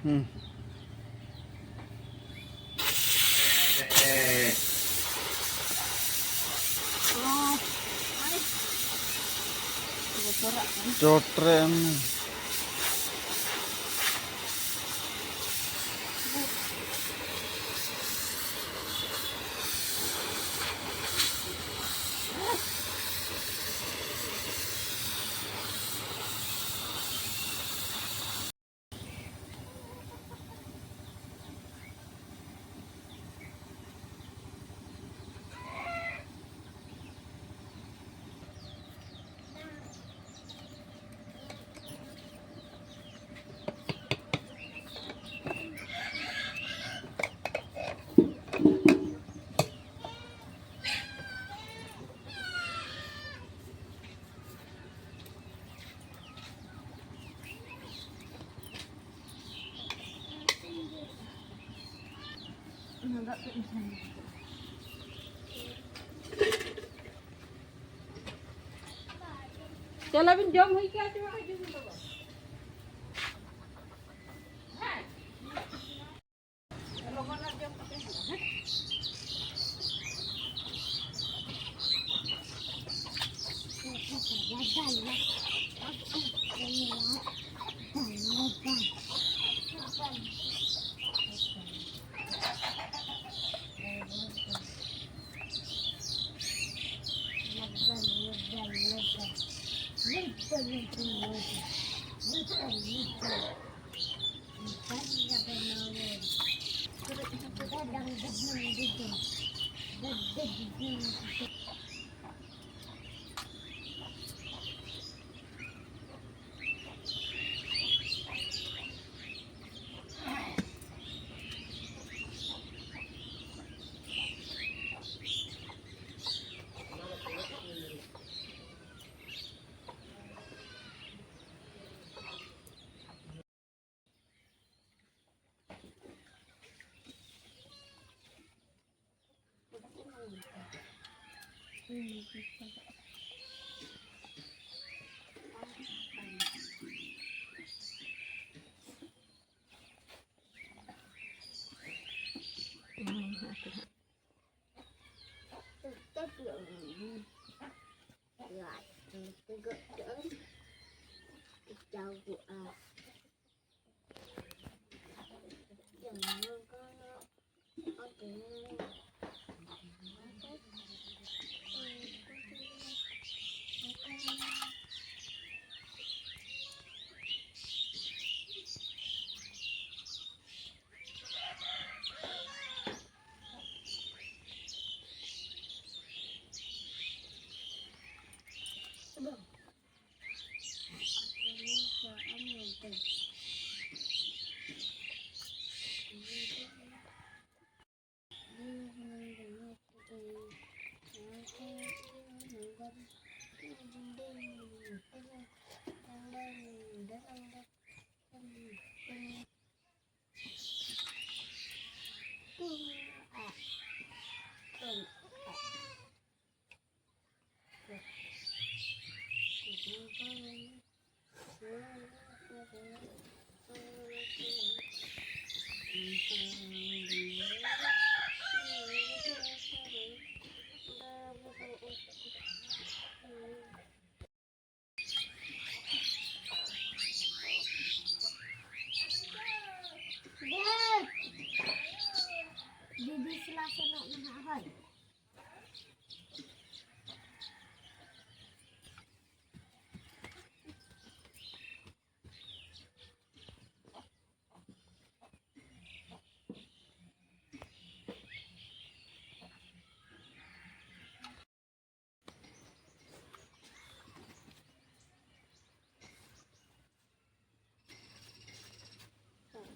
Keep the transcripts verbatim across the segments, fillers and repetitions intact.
ᱦᱩᱸ᱾ ᱪᱚᱴ ᱨᱮ ᱮᱢ ᱢᱮ᱾ ᱪᱟᱞᱟᱣ ᱵᱤᱱ, ᱡᱚᱢ ᱦᱩᱭ ᱠᱟᱜᱼᱟ ᱪᱮ ᱵᱟᱝ? ᱦᱤᱡᱩᱜ ᱵᱤᱱ ᱞᱚᱜᱚᱱ᱾ ᱦᱮᱸ᱾ ᱞᱚᱜᱚᱱ ᱟᱨ ᱡᱚᱢ ᱠᱟᱛᱮ ᱦᱤᱡᱩᱜ ᱢᱮ᱾ ᱫᱤᱫᱤ ᱥᱟᱞᱟᱜ ᱥᱮᱱᱚᱜ ᱢᱮ ᱱᱟᱦᱟᱜ, ᱦᱳᱭ᱾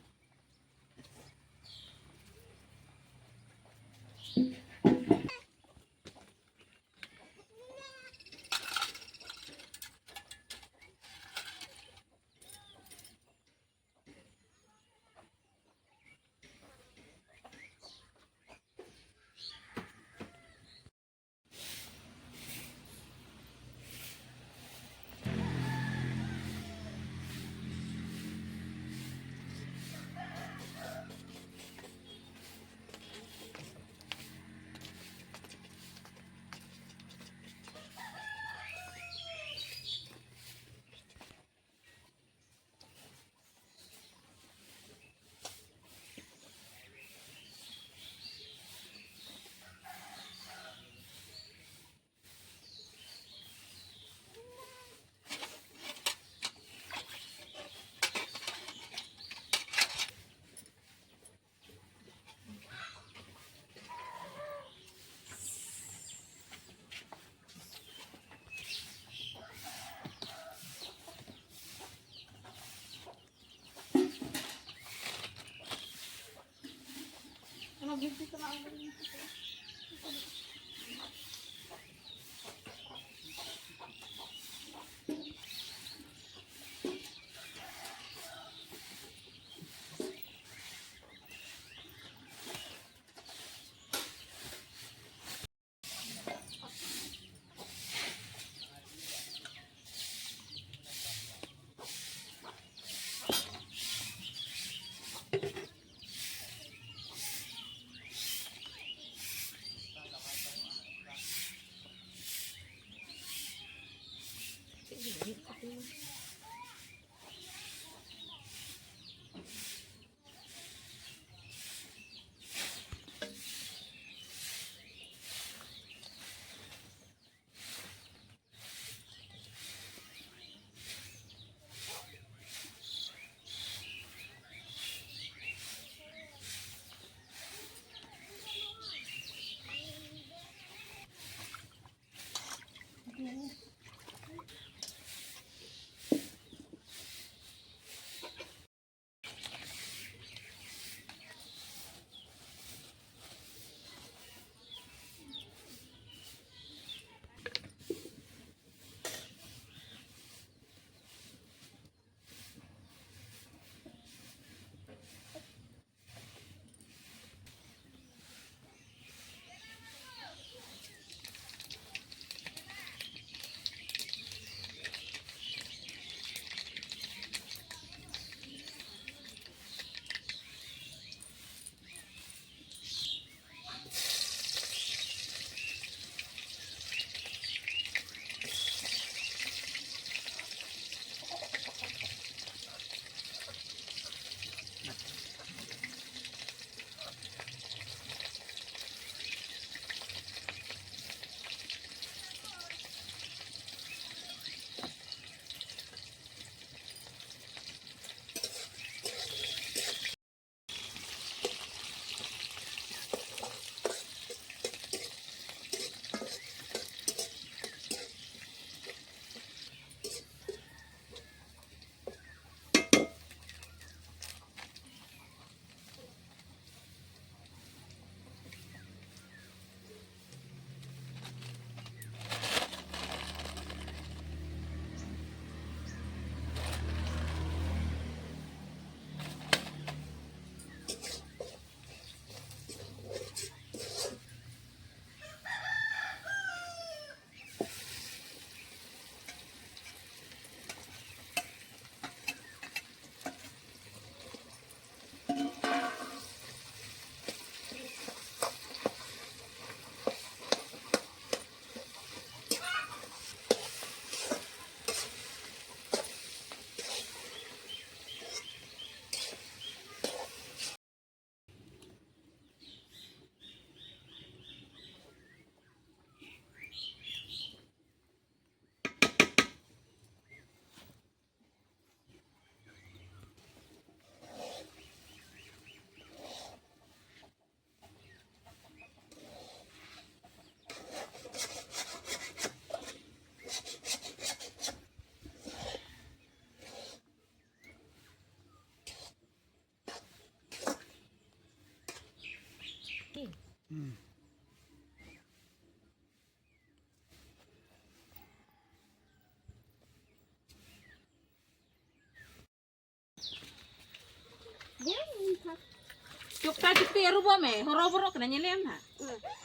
ᱪᱚᱠᱛᱟ ᱪᱩᱠᱛᱤ ᱟᱹᱨᱩᱵᱚᱜ ᱢᱮ, ᱦᱚᱨᱚᱵᱚᱨᱚᱜ ᱠᱟᱱᱟ, ᱧᱮᱞᱮ ᱟᱢ ᱱᱟᱦᱟᱜ᱾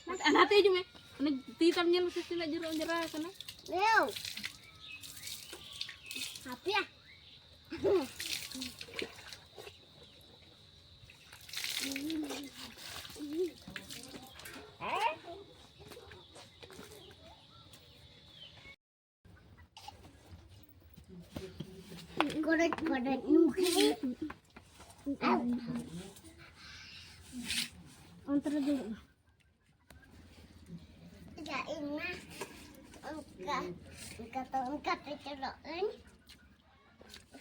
ᱱᱟᱛᱮ, ᱱᱟᱛᱮ ᱦᱤᱡᱩᱜ ᱢᱮ᱾ ᱚᱱᱮ ᱛᱤ ᱛᱟᱢ ᱧᱮᱞ ᱢᱮᱥᱮ, ᱛᱤᱱᱟᱹᱜ ᱡᱳᱨ ᱚᱸᱡᱽᱨᱟ ᱟᱠᱟᱱᱟ᱾ ᱮᱣ᱾ ᱦᱟᱯᱮᱭᱟ᱾ ᱜᱚᱰᱚᱡ ᱜᱚᱰᱚᱡ ᱱᱩᱠᱷᱤ᱾ ᱚᱱᱛᱮ ᱨᱮ ᱫᱩᱲᱩᱵ ᱢᱮ᱾ ᱡᱟ ᱤᱧ ᱢᱟ ᱚᱱᱠᱟ, ᱚᱱᱠᱟ ᱛᱚ ᱚᱱᱠᱟ ᱛᱮ ᱪᱟᱞᱟᱜ ᱟᱹᱧ᱾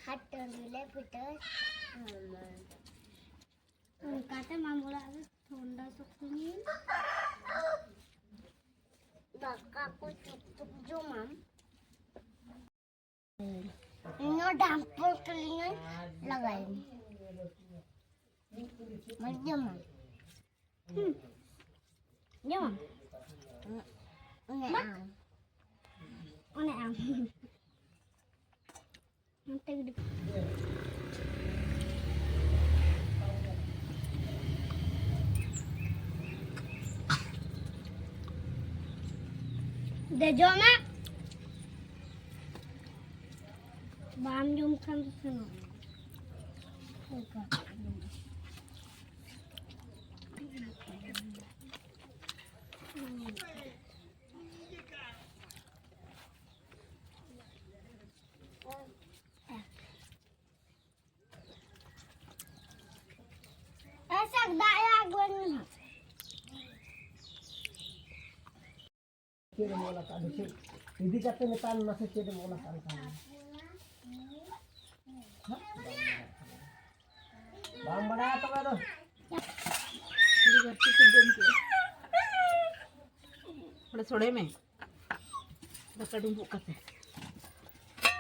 ᱦᱟᱴ ᱴᱟᱺᱰᱤ ᱞᱮ ᱯᱤᱴᱷᱟᱹ᱾ ᱚᱱᱠᱟᱛᱮ ᱢᱟᱢ ᱚᱲᱟᱜ ᱨᱮ ᱴᱷᱚᱱᱰᱟ ᱥᱚᱠᱛᱚᱧ ᱫᱟᱠᱟ ᱠᱚ ᱪᱩᱯ ᱪᱩᱯ ᱡᱚᱢᱟᱢ᱾ ᱤᱧ ᱦᱚᱸ ᱰᱟᱢᱯᱚᱞ ᱠᱟᱹᱞᱤᱧᱟᱹᱧ ᱞᱟᱜᱟᱭᱤᱧ᱾ ᱢᱟ ᱡᱚᱢᱟᱢ᱾ ᱦᱩᱸ᱾ ᱡᱚᱢᱟᱢ᱾ ᱚᱱᱮ ᱟᱢ᱾ ᱚᱱᱮ ᱟᱢ᱾ ᱱᱚᱛᱮ ᱜᱤᱰᱤ᱾ ᱫᱮᱡᱚᱜ ᱢᱮ᱾ ᱵᱟᱢ ᱡᱚᱢ ᱠᱷᱟᱱ ᱫᱚ ᱥᱮᱱᱚᱜ ᱢᱮ᱾ ᱚᱱᱠᱟ᱾ ᱮᱥᱮᱠ ᱫᱟᱜ ᱭᱟ ᱟᱹᱜᱩᱣᱟᱹᱧ ᱢᱮ ᱱᱟᱦᱟᱜ᱾ ᱪᱮᱫ ᱮᱢ ᱚᱞ ᱟᱠᱟᱫ ᱫᱚ? ᱪᱮᱫ ᱤᱫᱤ ᱠᱟᱛᱮ ᱢᱮᱛᱟᱭ ᱢᱮ ᱢᱟᱥᱮ, ᱪᱮᱫ ᱮᱢ ᱚᱞ ᱟᱠᱟᱫ ᱚᱱᱠᱟ? ᱵᱟᱢ ᱵᱟᱲᱟᱭᱟ ᱛᱚᱵᱮ ᱫᱚ᱾ ᱟᱹᱰᱤ ᱵᱟᱹᱲᱛᱤ ᱠᱚ ᱡᱚᱢ ᱠᱮᱜᱼᱟ᱾ ᱚᱸᱰᱮ ᱥᱚᱲᱮ ᱢᱮ᱾ ᱫᱟᱠᱟ ᱰᱩᱸᱵᱩᱜ ᱠᱟᱛᱮ᱾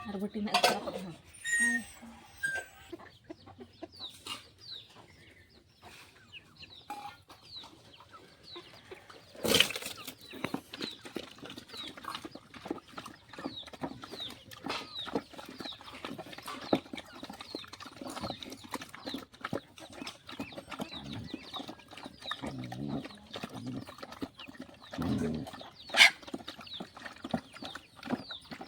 ᱟᱨ ᱵᱟᱹᱴᱤ ᱱᱟᱜ ᱥᱟᱯᱷᱟ ᱠᱟᱜᱼᱟ᱾